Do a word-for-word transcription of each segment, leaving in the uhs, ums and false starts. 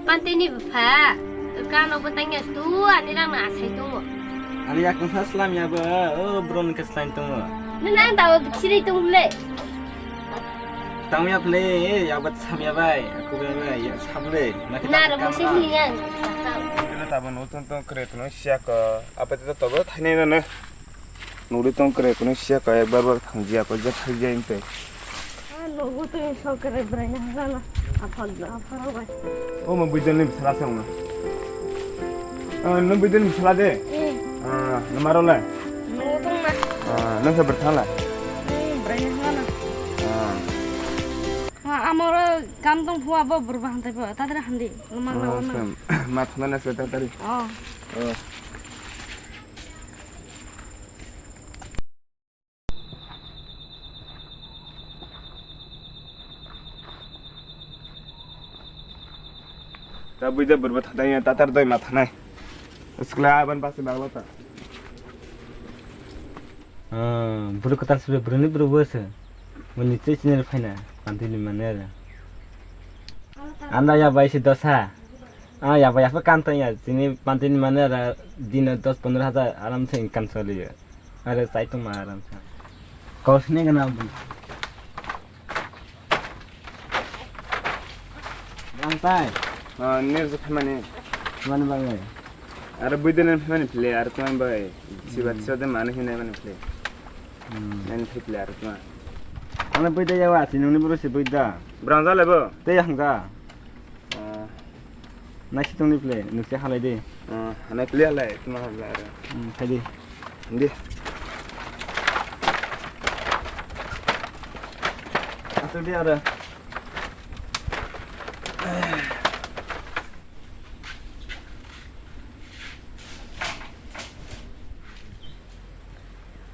Pantini bupha, kano bo tangya stu ani rang na asai tongo. Ani yakung sa slam ya ba, o bron ke slam tongo. Nang ang dawa bichiri tong le. Tang ya ple, ya ba sam ya bai, aku bai bai, ya sam le. Na ro musi ni yang. Kena tabo no tong tong kre tong siya ko, apa tu tobo thani na na. Nuri tong kre kono siya ka ekbar bar thang jia ko je thang jia inte. Ah, nogo to so kre brai na hana na. Aphal, aphal bai. O mo buidon ni bisala se mo. Ah, no buidon ni bisala de. Eh. Ah, no maro le. Nogo tong na. Ah, no se berthang la. Eh, brai na hana na. Ah. Ha, amoro kam tong phua bo burba hantai bo. Tadra handi. No mang na. Oh, ma thana na se tadari. Oh. Oh. Ta buida burba thadai ya, tatar doi ma thanai. Skla aban pasi bagla ta. Ah, buru katar sebe buruni buru bose. Muni chinir phaina, pantini mane ra. Anda ya bai si dosa. Ah, ya bai ya kan ta ya, sini pantini mane ra, dino dos pondro hajar aram se income choli ya. Are, chai tongma aram sa. Kau sini kena bun. Bang tai. Ah, nir je phamani. Mani bangai. Are buidene phamani phle, are tuan bai. Sibat Hmm. sode mani hinai mani phle. Hmm. Nani phle are tuan. Ana buida yawa, sinungni buru si buida. Brang jale bo? Tei hangga. Ah. Naisitongni phle, noksa halai de. Ah, hanai phle halai, tuma halai aro. Hmm, hai de. Di. Asuk de aro.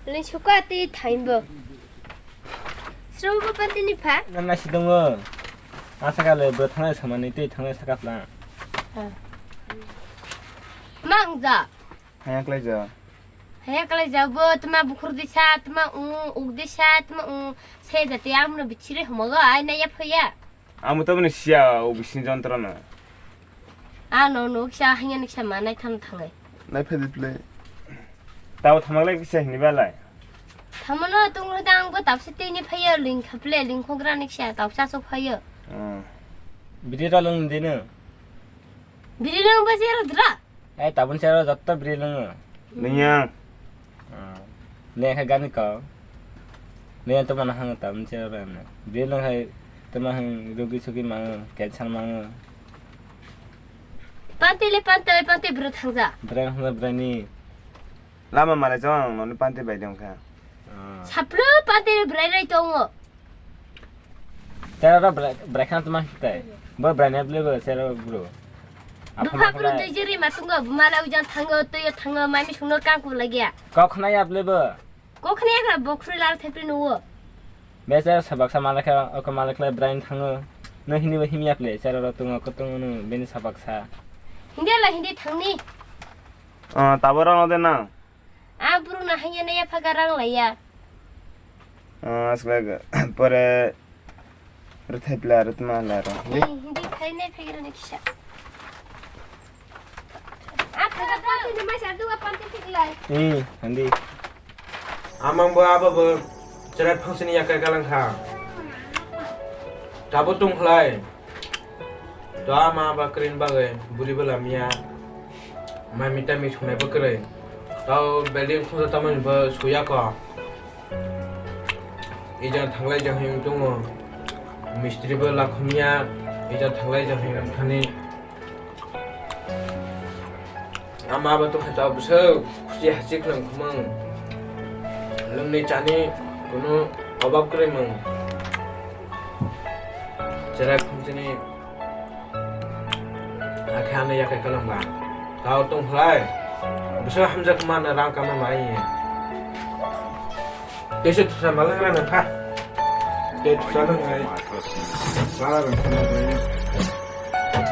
Lin suka ti thaimbo. Srobo pantini pha? Nang nasi dongo. Asa kale bro thangnai samani tei thangnai sakapla. Ah. Mang ja. Haya klai ja. Haya klai ja bo tuma bukhur disa, tuma u, uk disa, tuma u. Se jati amno bichire homogo ai na ya phaya. Amo to bini siya o bising jontro no. Ano no kisa hanya ni kisa manai tham thangai. Nai phedi ple. Tao thamalai kisa hini balai. Thamono tungro dang bo tapsi tini phaya ling khaple ling khogra ni kisa tapsa so phaya. Hmm. Bidi ra lung dino. Bidi lung ba zero dra. Eh, tabun sero jotto biri lungo. Niyang. Ah. Niyang khe gani kau. Niyang to mana hang tabun sero rana. Biri lung hai to ma hang rugi sugi mango, cancer mango. Panti le panti, panti bro thangja. Brai hangja brai ni. Lama mare jong noni panti bai dong kha. Ah. Saplo panti brai rai tongo. Tera ra bra-, bra khan tuma hitai. Bo bra ne ble bo sero bro. Bupha bro dui jeri ma tungo, buma la ujan thango, tuyo thango, mami sungno kang ku lagya. Kok khna ya ble bo. Kok khna ya kha, bo khri lal thepri nuwo. Be sero sabak sa malakha, oko malakha brain thango. No hini bo himya ple, sero ro tungo, ko tungo no, beni sabak sa. Hindi la hindi thangni. Ah, tabora no de na. A buru na hanya na ya phaga rang la ya. Ah, asla ga. Pore rethai pla rutma la ro. Eh, hindi khai ne phaga rang kisa. A phaga pa ni ma sa duwa panti tik lai. Eh, hindi. Amang bo abo bo cherai phangsini yakai kalang kha. Tabo tong khlai. To ama ba krin bagwi buri bwla miya. Mai mita mi sunai bo kwrwi. Tao building khungsa tamo ni bo suya ko. Ija thanglai jahing tongo. Mistri bo lakhumya. Ija thanglai jahing thani. Ama ba to khato bwswk khusi hasi khwlwng khumung. Lwngni chani kunu obab kwrwi mung. Cherai khumchini akhe ano yakai kwlwng ba. Tao tong khlai. Bwswk hamjak ma na rang kama mai. Tese thusa malang rana kha. Te thusa nang ai. Sala rang kama mai.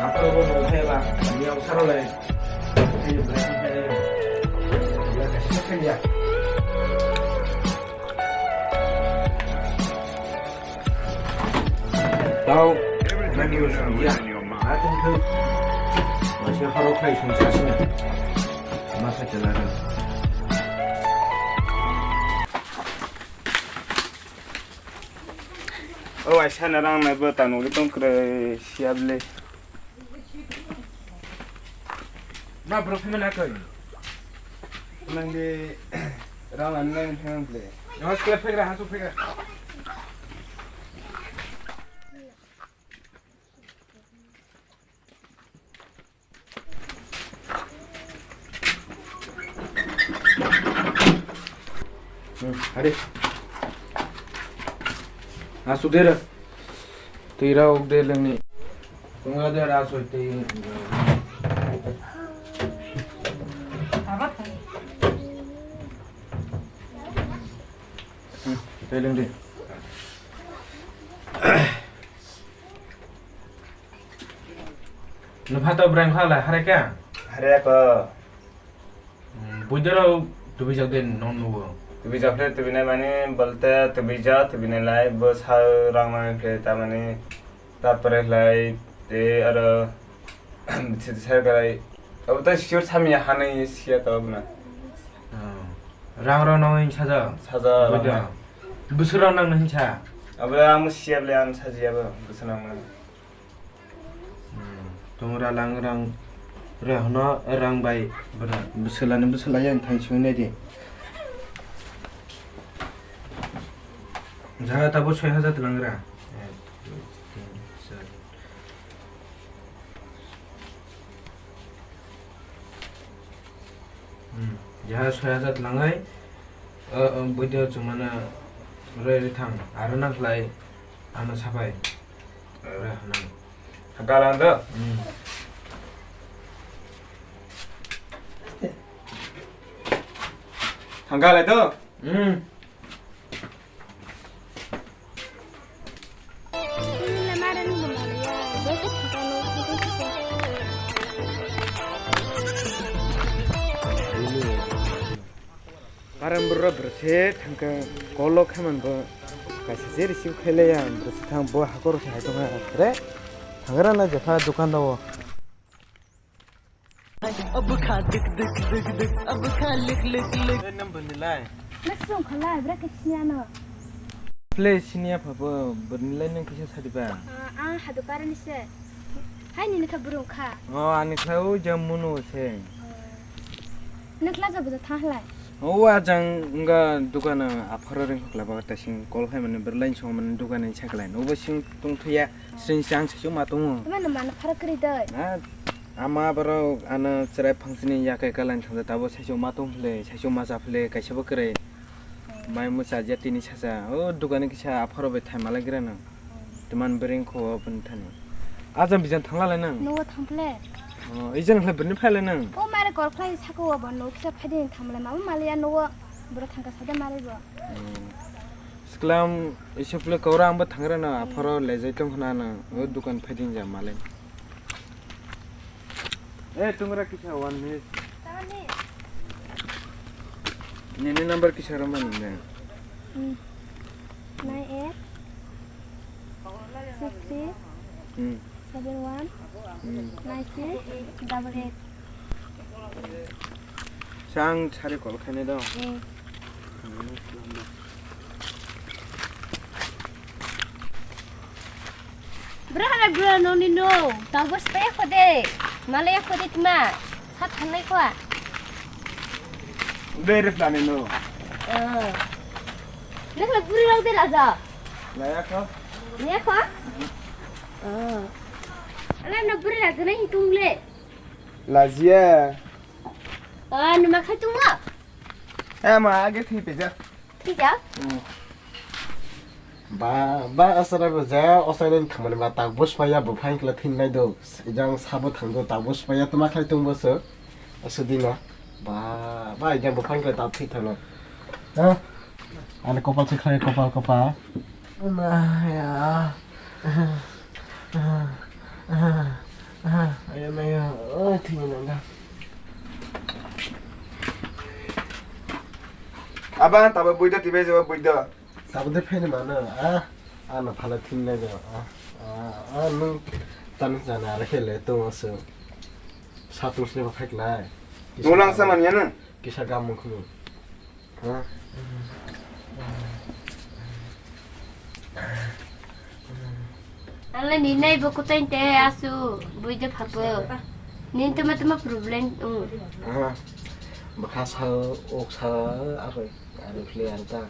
Apa bo no hai ba. Ni au sara lai. Ni ba hai. Ya ka sa ya. Tao, nang yo sung ya. Atong tu. Waisa horo khlai songcha sini. Ma kha chala ra. O waisa na rang nai bo tang nugwi tong kwrwi siya bwle. Ma bro phai mana koi. Nang di rang an nang thang bwle. Namaste phai ra, hasu phai ra. Hmm, hari. Asuk dera. Twi rok de lengni. Tunga de ra soi twi. Hmm, twi lengdi. Nupha to brang kha la hare ka? Hare ko. Hmm, buidoro tubijak de non nugo. Tubijak de tubinai mani bolte tubijak tubinai lai bo sa rang mani khe ta mani ta pore lai te aro siti sai kai. Abo to sure sami hanai siya to abuna. Oh. Rang rok nang saja. Saja rang. Buidoro. Busur rok nang hinsa. Abo ang siya bole ang sajiya bo busur nang mani. Hmm, tongra lang rang re hono rang bai bwswlani bwswlai yang thai soi nai di. Jaga tabo soi hajar tlangra. Ek, dui, tin, char. Hmm, jaha soi hajar tlangai, o, o, buido chumana roi rithang, aro na khlai ano sapai. Roi hanang. Thangka lang do? Hmm. Thangka lai do? Hmm. Parang bro bro se thangka kolo khaman bo kaisa je receive khailaya bro se thang bo hakor se hai tongha re thangra na jepha dukan dawo. Abukha dik dik dik dik, abukha lik lik lik. Number ni lai. Nasung khala bra ke sini ano. Play sini apa bo bernilai nang kisa sadi ba. Ah, ah, hadu karani se. Hai ni nikha burung kha. Oh, ani kha o jam munu se. Nang khala jabo thang lai. O ajang nga dukan apharo ring khokla ba ta sing call khai mane berlain song mane dukan ni sakla no bo sing tong thuya sing sang se ma tongo. Mana mana phara kri dai. Na ama borok ano chwrai phangsini yakai kalan thangja tabo saichung ma tong phle saichung ma cha phle kaisa bo kwrwi. Mai mucha je tini sacha o dukan ni kisa apharo bai thai malai gira nang. Teman bering kho bini thani. Ajang bijang thangla lai nang. Nogo thangphle. O ijang khlai bini phai lai nang. O mare kor khlai sako bo no kisa phai din thamle ma maliya nogo bro thangka sade mare bo. Sklam isuphle kora ang bo thangra na apharo lejai tong khna na o dukan phai din ja malai. Eh, tungra kisa one minute. Nini number kisa rw mani ne? Hmm. Nine eight six three Hmm. seven one Hmm. nine six double eight. Sang sari call khainai do. Eh. Bro, hala bro, no ni no. Tabo spray kho de. Malaya kho de tma. Sa thanai kho. Be re plan no. Ah. Nang la buri rau de raja. Laya kho. Laya kho? Ah. Ala no buri raja na hitung le. Lajia. Ah, numa khai tungwa. Eh, ma age thi pija. Pija? Hmm. Ba, ba, asara ba ja, osai len khamani ba tak bus paya bu phain kla thin nai do. Ijang sabo thang do tak bus paya tuma khai tung bus. Asudina. Ba, ba, ijang bu phain kla tak thi thano. Ha? Ani kopal se khai kopal kopal. Ma ya. Ayo, ayo. Oh, thini nang. Aba, tabo buido tibe jabo buido. Sabo de phene mano. Ah, ano phala thini nang. Ah, ah, ah, nung tan jana ara khele to aso. Satung sini ba khai klai. Nulang sama niya nang? Kisa gam mung khunu. Ha? Ang le ni nai bo kutai te asu bui de phapo. Nin tuma tuma problem ung. Ha. Bakha sal ok sal apa? Anu khle anta.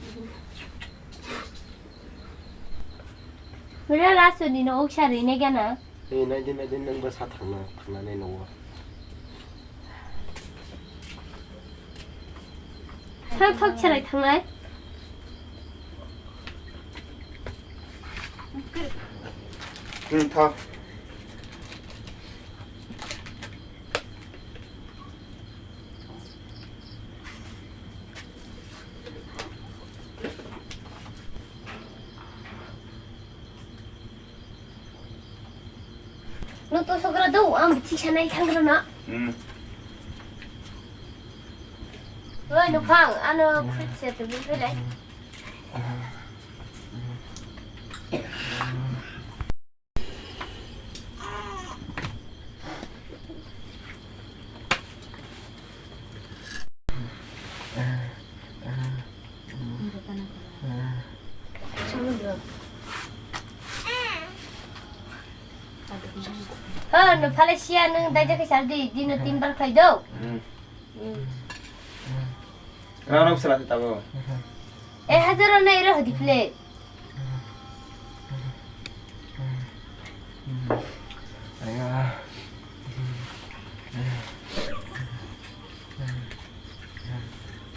Bura laso ni no uksa ri ne gana. Ei, naidi, naidi, nang ba sa thangna, thangna nai nongo. Thang thok chalai thangnai. Hmm, thok. Nung to sogra do, ang bithi sanai thangrana. Hmm. Oi, nuphang, ano khrit se to bifele. Ha, no phale sia nung dai jakhe sal di, dino tin bar khlai do. Hmm. Hmm. Rang rok sela se tabo. Eh, hajar rok nai ro hadi phle.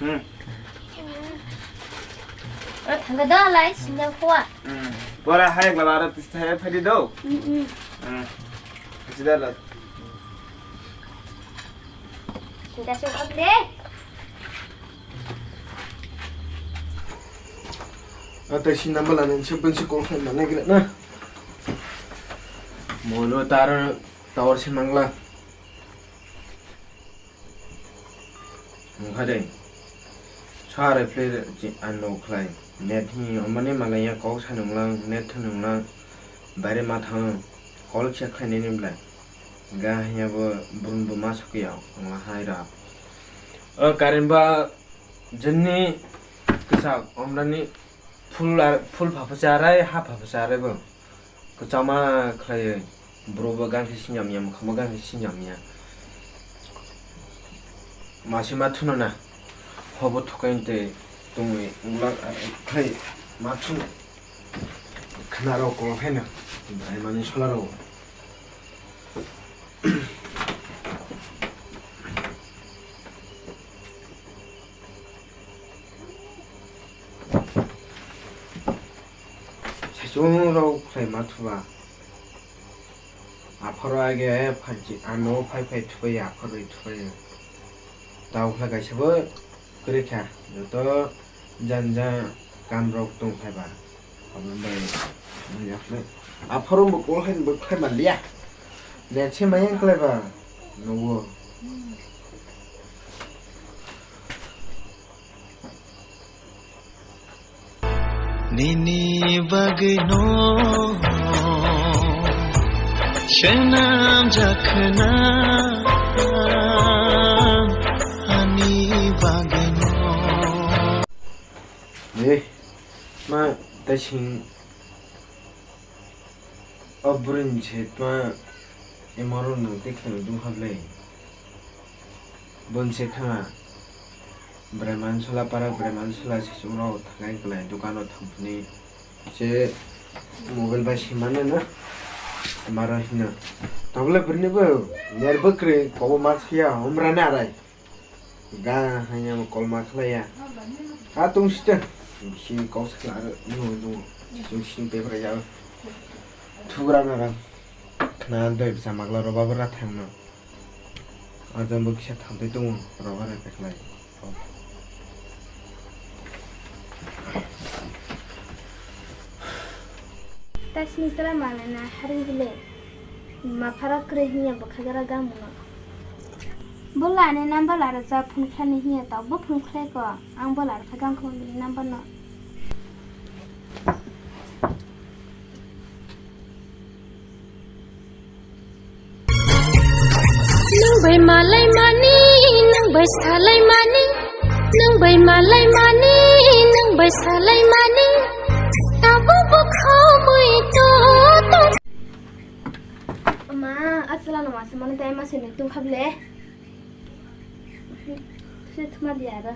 Hmm. Ro thangda da lai sinjang khwa. Hmm. Bora hai gala ro tista hai phadi do. Hmm, hmm. Hmm. Sida la. Sinta sung khap de. Ata sinna mala nang se bensi call khai mana gila na. Mono tar tower se mangla. Wngkha de. Sa reply ano khlai. Net hi omani malaya kok sa nunglang, net thw nunglang. Bare ma thang. Call check khlainani bwlai. Ga hanya bo brum buma sokya. Wngla hai ra. O current ba jonni kisa omrani full ar, full phapha charai, ha phapha charai bo. Kwchama khlaiwi, bwrwbo gangkhe sinjamya, mwkhangbo gangkhe sinjamya. Masi ma thuno na, hobo thukaini tei tongwi wngla khlai ma thuno. Khwnarok kok khaino, bai mani solarok. Saichung rok khlai ma thuba. Apharo age phaji ano phai phai thubai apharo thubai. Tao khlai kaisa bo kwrwi kha. Joto janja kam rok tong phai ba. Abo bai, abo bai. Apharo bo call hai bo khai manliya. Net se maya khlai ba. Nugo. Nini bagwi no swnam jakhna ani bagwi no. Eh, ma, tasing. O bwrwini se tma imoro nwng tei kheno dungkha bwlai. Boni se thanga bwraimansola para bwraimansola se chwngno thangnai kwlai dukano thangphani se mobile bai se mano no maro hino. Tabole bwrwini bo ner bwkrwi kobo ma saya umrani arai. Ga hanya mo kolma khlaiya. Ha tung sita. Bisi kok sakla aro nungo nungo. Sung sing paper ya. Thugra na rang. Khna doi bwsa magla roba bwra thangno. Ajam bo kisa thamtwi tongo roba re peklai. Tasni tela manana haring bile. Ma phara kre hinya bwkha gara gamuno. Bola ani number lara ja phone khlani hiya tau bo phone khlai ko ang bola ar kha gang khon bini number no. Nung Bai malai mani, nang bai salai mani, nang bai malai mani, nang bai salai mani, tabuk bo khaui to to. Ama, asala no masa mani tai masa ni tung khable. Se thuma dia ra.